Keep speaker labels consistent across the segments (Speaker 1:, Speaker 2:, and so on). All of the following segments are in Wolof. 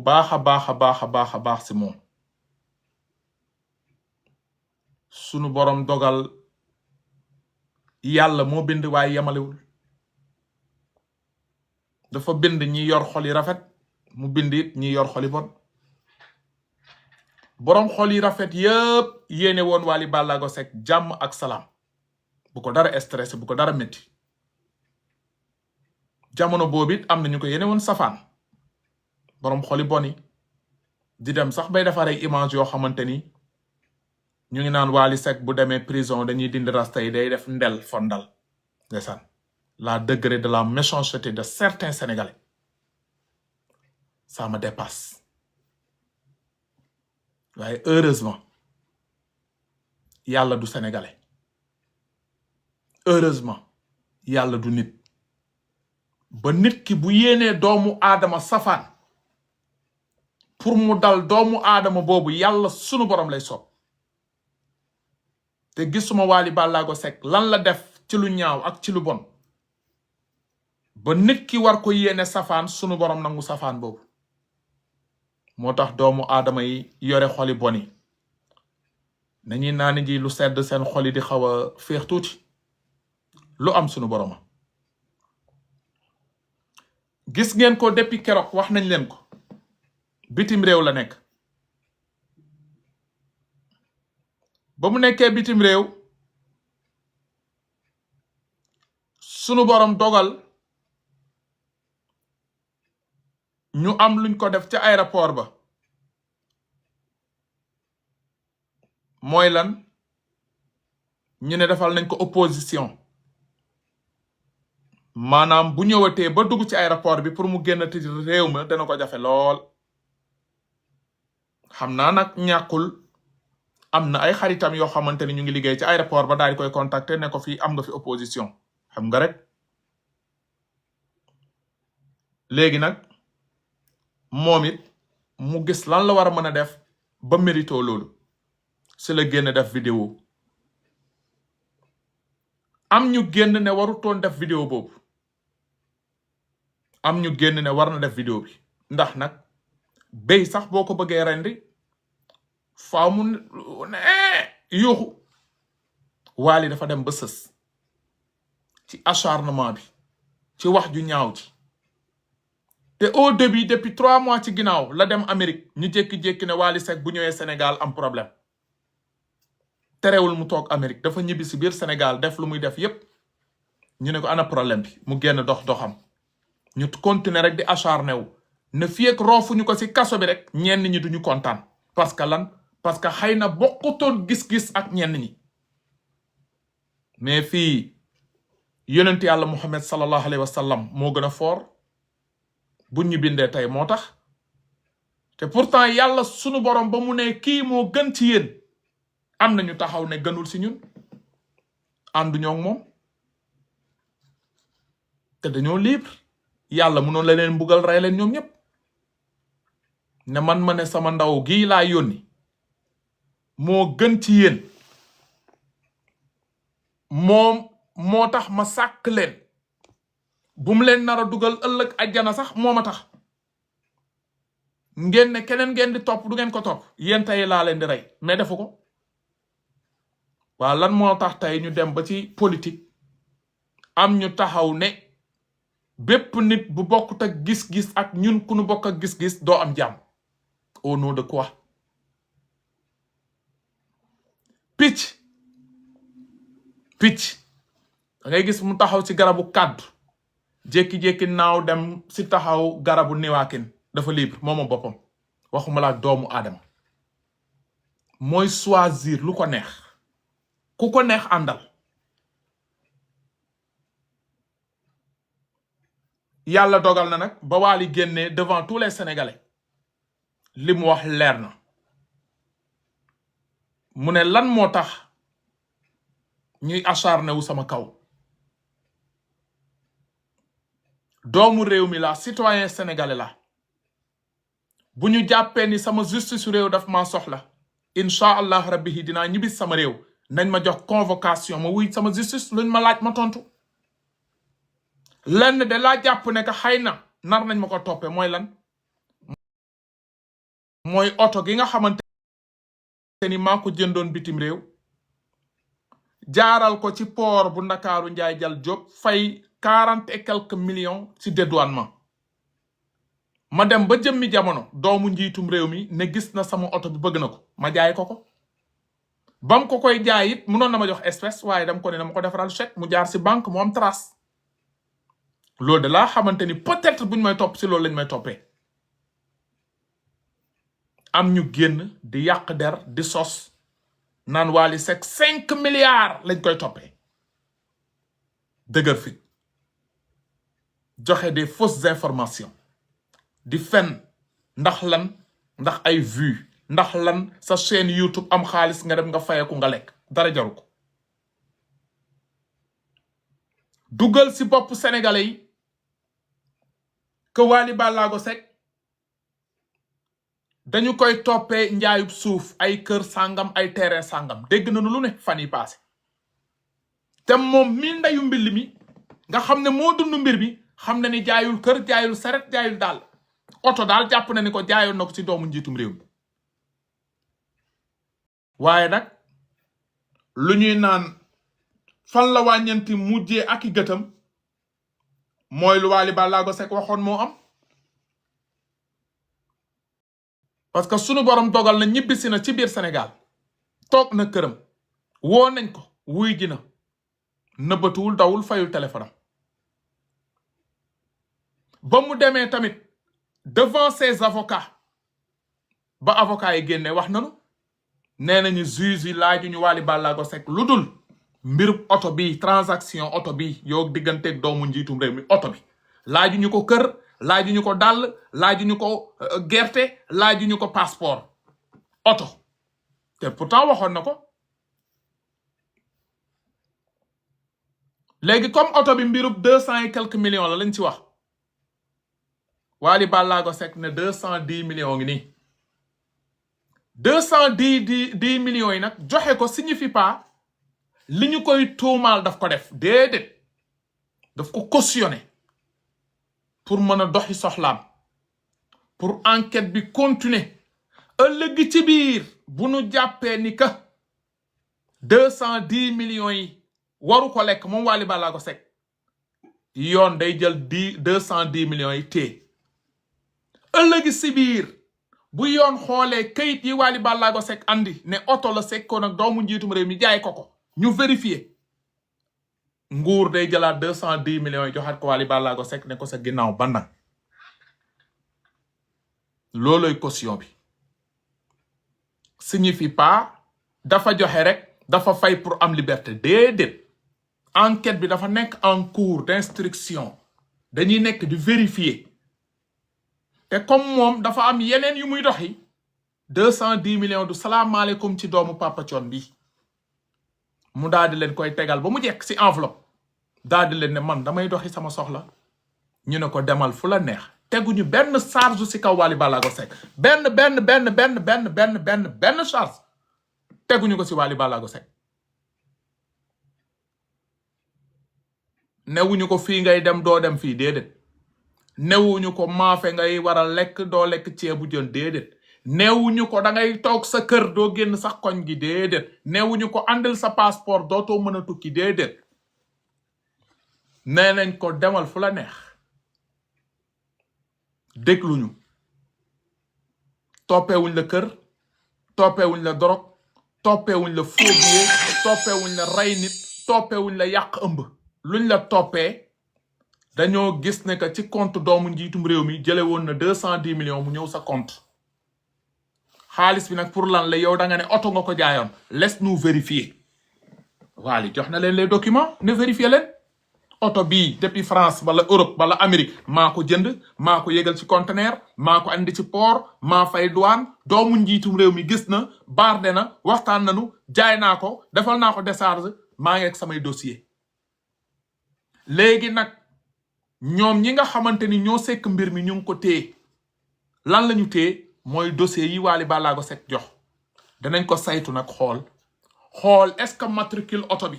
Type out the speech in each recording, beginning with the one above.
Speaker 1: baax a baax si moom. sunu borom dogal yàlla moo bind waaye yemalewul. dafa bind ñi yor xol yi rafet mu bind it ñi yor xol yi bon. borom xol yi rafet yëpp yéene woon Wally Ballago Seck jàmm ak salaam. bu ko dara stressé bu ko dara métti. jamono boobu it am na ñu ko yéene woon safaan. borom xol yi bon yi di dem sax bay defar ay image yoo xamante ni ñu ngi naan Wally Seck bu demee prison dañuy dindi rasta yi day def ndel fondal. ndeysaan la degré de la méchanceté de certains Sénégalais ça me dépasse. waaye heureusement yàlla du sénégalais. heureusement yàlla du nit. ba nit ki bu yéenee doomu aadama safaan pour mu dal doomu aadama boobu yàlla sunu borom lay soob. te gisuma Wally Ballago Seck lan la def ci lu ñaaw ak ci lu bon ba nit ki war ko yéene safaan sunu borom nangu safaan boobu. moo tax doomu aadama yi yore xoli bon yi nañuy naani ji lu sedd seen xol yi di xaw a féex tuuti. lu am sunu boroma. gis ngeen ko depuis keroog wax nañ leen ko bitim réew la nekk. ba mu nekkee bitim réew sunu borom dogal ñu am luñ ko def ca aéroport ba. mooy lan ñu ne defal nañ ko opposition. maanaam bu ñëwatee ba dugg ci aéroport bi pour mu génn ci réew ma dana ko jafe lool. xam naa nag ñàkkul am na ay xaritam yoo xamante ni ñu ngi liggéey ci aéroport ba daal di koy contacter ne ko fii am nga fi opposition xam nga rek. léegi nag moom it mu gis lan la war a mën a def ba mérito loolu si la génn def vidéo. am ñu génn ne warutoon def vidéo boobu. am ñu génn ne war na def vidéo bi ndax nag béy sax boo ko bëggee rendi faaw mu ne yuuxu. Wally dafa dem ba sës ci acharnement bi ci wax ju ñaaw ji. te au début depuis 3 mois ci ginnaaw la dem Amérique ñu jékki-jékki ne Wally Seck bu ñëwee Sénégal am problème. terewul mu toog Amérique dafa ñibbi si biir Sénégal def lu muy def yépp ñu ne ko ana problème bi mu génn doxam. ñu continuer rek di acharné wu ne fii ak roofuñu ko si kaso bi rek ñenn ñi duñu kontaan. parce que lan parce que xëy na bokkutoon gis-gis ak ñenn ñi. mais fii yonent yàlla Muhammad sallallahu alayhi wa sallam moo gën a fort buñ ñu bindee tey moo tax. te pourtant yàlla sunu borom ba mu ne kii moo gën ci yéen am na ñu taxaw ne gënul si ñun ànduñoo ak moom. te dañoo libre. yàlla mënoon la leen mbugal rey leen ñoom ñëpp ne man ma ne sama ndaw gii laa yónni moo gën ci yéen moom moo tax ma sàkk leen bu mu leen nar a dugal ëllëg ajjana sax moo ma tax ngeen ne keneen ngeen di topp du ngeen ko topp yéen tey laa leen di rey mais defu ko. waa lan moo tax tey ñu dem ba ci politique am ñu taxaw ne bépp nit bu bokkut ak gis-gis ak ñun ku nu bokk ak gis-gis doo am jàmm. au nom de quoi? picc da ngay gis mu taxaw ci garabu kàddu jékki-jékki naaw dem ci taxaw garabu niwaakin dafa libre mooma boppam waxuma la doomu aadama mooy choisir lu ko neex ku ko neex àndal. yàlla dogal na nag ba Wally génnee devant tous les Sénégalais li mu wax leer na mu ne lan moo tax ñuy acharné wu sama kaw. doomu réew mi la citoyen sénégalais la bu ñu jàppee ni sama justice réew daf maa soxla incha allah rabbi dinaa ñibbi sama réew nañ ma jox convocation ma wuy sama justice luñ ma laaj ma tontu. lenn de laa jàpp ne que xëy na nar nañ ma ko toppee mooy lan mooy oto gi nga xamante ni maa ko jëndoon bitim réew jaaral ko ci port bu Ndakaaru Njaay Jal Jóob fay 40 et quelques millions ci dédouanement ma dem ba jëmmi jamono doomu njiitum réew mi ne gis na sama oto bi bëgg na ko ma jaay ko bam ko koy jaay it munoon na ma jox espèce waaye dam ko ne dama ko defaral chèque mu jaar ci banque mu am trace loolu de laa xamante ni peut-être buñ may topp ci loolu lañ may toppee am ñu génn di yàq der di sos naan Wally Seck 5 milliards lañ koy toppee dëgër fit joxe des fausses informations di fen ndax lan ndax ay vues ndax lan sa chaîne YouTube am xaalis nga dem nga fayeku nga lekk dara jaru ko dugal ci bopp sénégalais yi que Wally Ballago Seck dañu koy toppee njaayub suuf ay kër sangam ay terrain sangam dégg nañu lu ne fan yi passé te moom mi ndayu mbill mi nga xam ne moo dund mbir bi xam na ni jaayul kër jaayul saret jaayul daal oto daal jàpp na ni ko jaayoon na ko ci doomu njiitum réew mi waaye nag lu ñuy naan fan la wàññeenti mujjee ak i gëtam mooy lu Wally Ballago Seck waxoon moo am parce que sunu borom dogal na ñibbisi na ci biir Sénégal toog na këram woo nañ ko wuy ji na nëbbatuwul dawul fayul téléphone am ba mu demee tamit devant ses avocats ba avocats yi génne wax nanu nee nañu juge yi laaju ñu Wally Ballago Seck lu dul mbirub oto bi transaction oto bi yow digganteeg doomu njiitum réew mi oto bi laaju ñu ko kër laaju ñu ko dàll laaju ñu ko gerte laaju ñu ko passeport oto te pourtant waxoon na ko léegi comme oto bi mbirub 200 et quelques millions la lañ ci wax Wally Ballago Seck ne 210 millions ngi nii 210 millions yi nag joxe ko signifie pas li ñu koy tuumaal daf ko def déedéet daf ko cautionné pour mën a doxi soxlaam pour enquête bi continuer ëllëg ci biir bu nu jàppee ni que 210 millions yi waru ko lekk moom Wally Ballago Seck yoon day jël 210 millions yi téye ëllëg ci biir bu yoon xoolee kayit yi Wally Ballago Seck andi ne oto la sekkoon ak doomu njiitum réew mi jaay ko ñu vérifier nguur day jëlaat 210 millions yi joxaat ko Wally Ballago Seck ne ko sa ginnaaw bandang looloy caution bi signifie pas dafa joxe rek dafa fay pour am liberté déedéet enquête bi dafa nekk en cours d'instruction dañuy nekk di vérifier te comme moom dafa am yeneen yu muy doxi 210 millions du salaamaaleykum ci doomu Papa Thione bi mu daal di leen koy tegal ba mu jekk ci enveloppe daal di leen ne man damay doxi sama soxla ñu ne ko demal fu la neex teguñu benn charge ci kaw Wally Ballago Seck benn charge teguñu ko ci Wally Ballago Seck newuñu ko fii ngay dem doo dem fii déedéet newuñu ko maafe ngay war a lekk doo lekk ceebu jën déedéet newuñu ko da ngay toog sa kër doo génn sax koñ gi déedéet newuñu ko andil sa passeport dootoo mën a tukki déedéet nee nañ ko demal fu la neex dégluñu toppeewuñ la kër toppeewuñ la dorog toppeewuñ la faux billet toppeewuñ la rey nit toppeewuñ la yàq ëmb luñ la toppee dañoo gis ne que ci compte doomu njiitum réew mi jële woon na 210 millions mu ñëw sa compte xaalis bi nag pour lan la yow da nga ne oto nga ko jaayoon laisse nous vérifier Wally jox na leen les documents ne vérifier leen oto bii depuis France wala Europe wala Amérique maa ko jënd maa ko yégal ci conteneur maa ko andi ci port maa fay douane doomu njiitum réew mi gis na barde na waxtaan nanu jaay naa ko defal naa ko décharge maa ngi ak samay dossier léegi nag ñoom ñi nga xamante ni ñoo sekk mbir mi ñu ngi ko téye lan lañu téye mooy dossier yi Wally Ballago Seck jox danañ ko saytu nag xool est-ce que matricule oto bi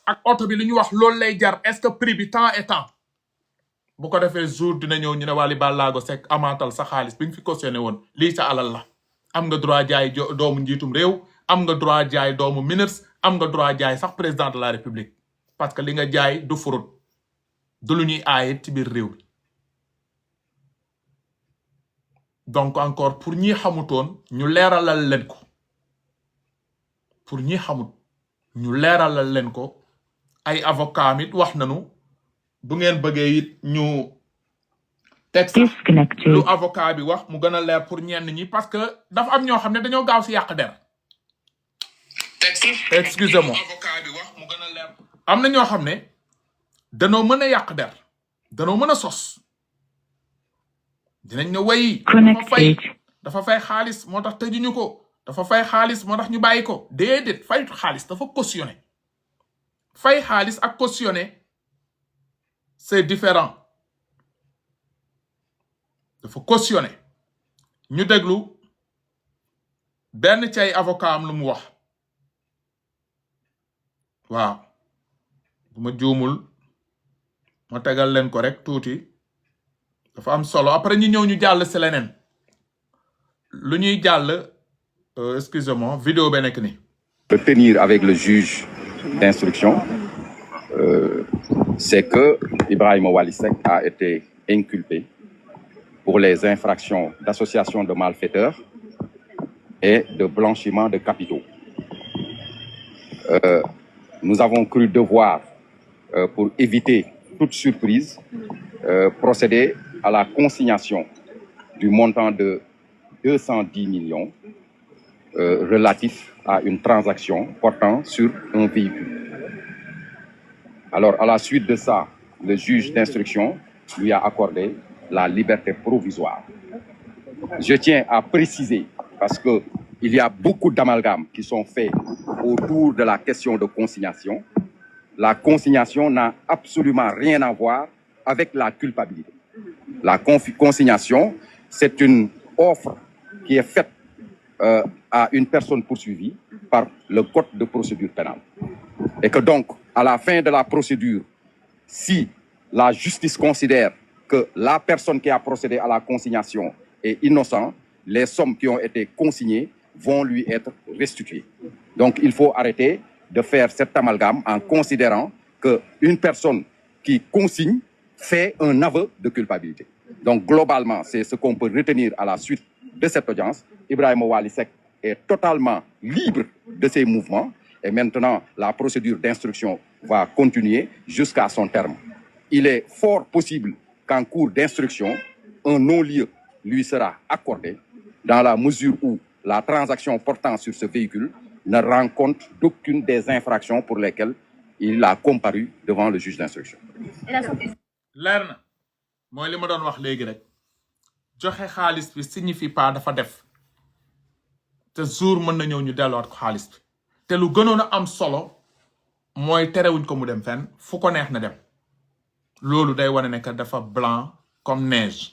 Speaker 1: ak oto bi lu ñu wax loolu lay jar est-ce que prix bi temps et temps bu ko defee jour dina ñëw ñu ne Wally Ballago Seck amaatal sa xaalis bi nga fi cautionné woon lii sa alal la am nga droit jaay doomu njiitum réew am nga droit jaay doomu ministre am nga droit jaay sax président de la république parce que li nga jaay du fraude du lu ñuy aaye ci biir réew mi donc encore pour ñi xamutoon ñu leeralal leen ko pour ñi xamut ñu leeralal leen ko ay avocat mit wax nañu bu ngeen bëggee it ñu teg sax lu avocat bi wax mu gën a leer pour ñenn ñi parce que dafa am ñoo xam ne dañoo gaaw si yàq der excusez-moi avocat bi wax mu gën a leer am na ñoo xam ne danoo mën a yàq der danoo mën a sos dinañ ne way dafa fay xaalis moo tax tëjuñu ko dafa fay xaalis moo tax ñu bàyyi ko déedéet fay xaalis dafa cautionné fay xaalis ak cautionné c'est différent dafa cautionné ñu déglu benn ci ay avocat am lu mu wax waaw bu ma juumul ma tegal leen ko rek tuuti dafa am solo après ñu ñëw ñu jàll si leneen lu ñuy jàll excusez-moi vidéo ba nekk ni
Speaker 2: tenir avec le juge d'instruction c'est que Ibrahima Wally Seck a été inculpé pour les infractions d'association de malfaiteurs et de blanchiment de capitaux. Nous avons cru devoir, pour éviter toute surprise, procéder à la consignation du montant de 210 millions relatif à une transaction portant sur un véhicule. Alors, à la suite de ça, le juge d'instruction lui a accordé la liberté provisoire. Je tiens à préciser, parce que il y a beaucoup d'amalgames qui sont faits autour de la question de consignation. La consignation n'a absolument rien à voir avec la culpabilité. La consignation, c'est une offre qui est faite à une personne poursuivie par le code de procédure pénale. Et que donc, à la fin de la procédure, si la justice considère que la personne qui a procédé à la consignation est innocente, les sommes qui ont été consignées vont lui être restituées. Donc, il faut arrêter de faire cet amalgame en considérant qu'une personne qui consigne fait un aveu de culpabilité. Donc, globalement, c'est ce qu'on peut retenir à la suite de cette audience. Ibrahima Wally Seck est totalement libre de ses mouvements et maintenant, la procédure d'instruction va continuer jusqu'à son terme. Il est fort possible qu'en cours d'instruction, un non-lieu lui sera accordé dans la mesure où la transaction portant sur ce véhicule ne rend compte d'aucune des infractions pour lesquelles il a comparu devant le juge d'instruction.
Speaker 1: leer na mooy li ma doon wax léegi rek joxe xaalis bi signifie pas dafa def te jour mën na ñëw ñu delluwaat ko xaalis bi te lu gënoon a am solo mooy terewuñ ko mu dem fenn fu ko neex na dem loolu day wane ne que dafa blanc comme neige.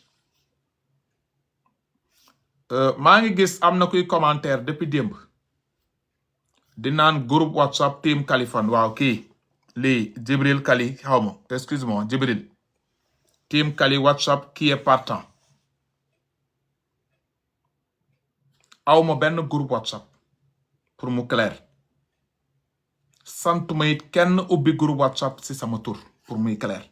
Speaker 1: maa ngi gis am na kuy commentaire depuis démb di naan groupe WhatsApp team Kaliphone waaw kii lii Jibril Kali xaw ma excuse-moi Jibril team Kali WhatsApp qui est partant aw ma benn groupe WhatsApp pour mu clair sant ma it kenn ubbi groupe WhatsApp si sama tur pour muy clair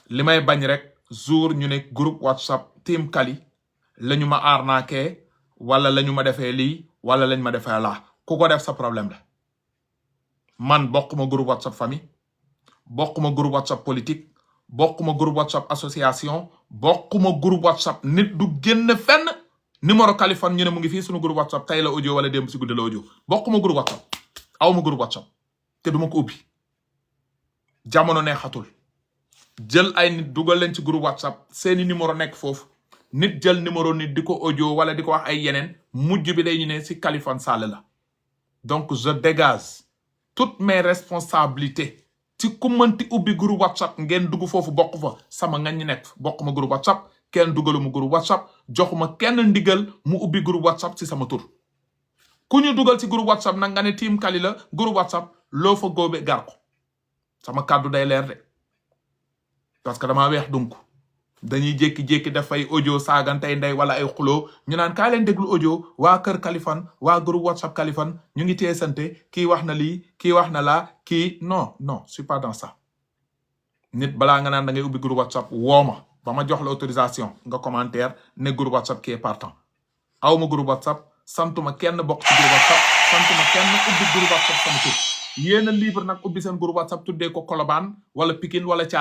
Speaker 1: li may bañ rek jour ñu ne groupe WhatsApp team Kali lañu ma arnaqué wala lañu ma defee lii wala lañ ma defee laa ku ko def sa problème la man bokkuma groupe WhatsApp famille bokkuma groupe WhatsApp politique bokkuma groupe WhatsApp association bokkuma groupe WhatsApp nit du génn fenn numéro Kaliphone ñu ne mu ngi fii suñu groupe WhatsApp tey la audio wala démb si guddi la audio bokkuma groupe WhatsApp awma groupe WhatsApp te duma ko ubbi jamono neexatul jël ay nit dugal leen ci groupe WhatsApp seeni numéro nekk foofu nit jël numéro nit di ko audio wala di ko wax ay yeneen mujj bi day ñu ne si Kaliphone Sall la donc je dégage toutes mes responsabilités ci ku mënti ubbi groupe WhatsApp ngeen dugg foofu bokk fa sama ngañ nekk bokkuma groupe WhatsApp kenn dugaluma groupe WhatsApp joxuma kenn ndigal mu ubbi groupe WhatsApp ci sama tur ku ñu dugal ci groupe WhatsApp nag nga ne team Kali la groupe WhatsApp loo fa góobe gar ko sama kàddu day leer de parce que damaa weex donc dañuy jékki-jékki def ay audio saagantey ndey wala ay xuloo ñu naan kaa leen déglu audio waa kër Kaliphone waa groupe WhatsApp Kaliphone ñu ngi tee sante kii wax na lii kii wax na laa kii non je suis pas dans ça. nit balaa nga naan da ngay ubbi groupe WhatsApp wooma ba ma jox la autorisation nga commentaire ne groupe WhatsApp qui est partant awma groupe WhatsApp santuma kenn bokk ci groupe WhatsApp santuma kenn ubbi groupe WhatsApp sama tur yéen a libre nag ubbi seen groupe WhatsApp tuddee ko Colobane wala Pikine wala Thiaroye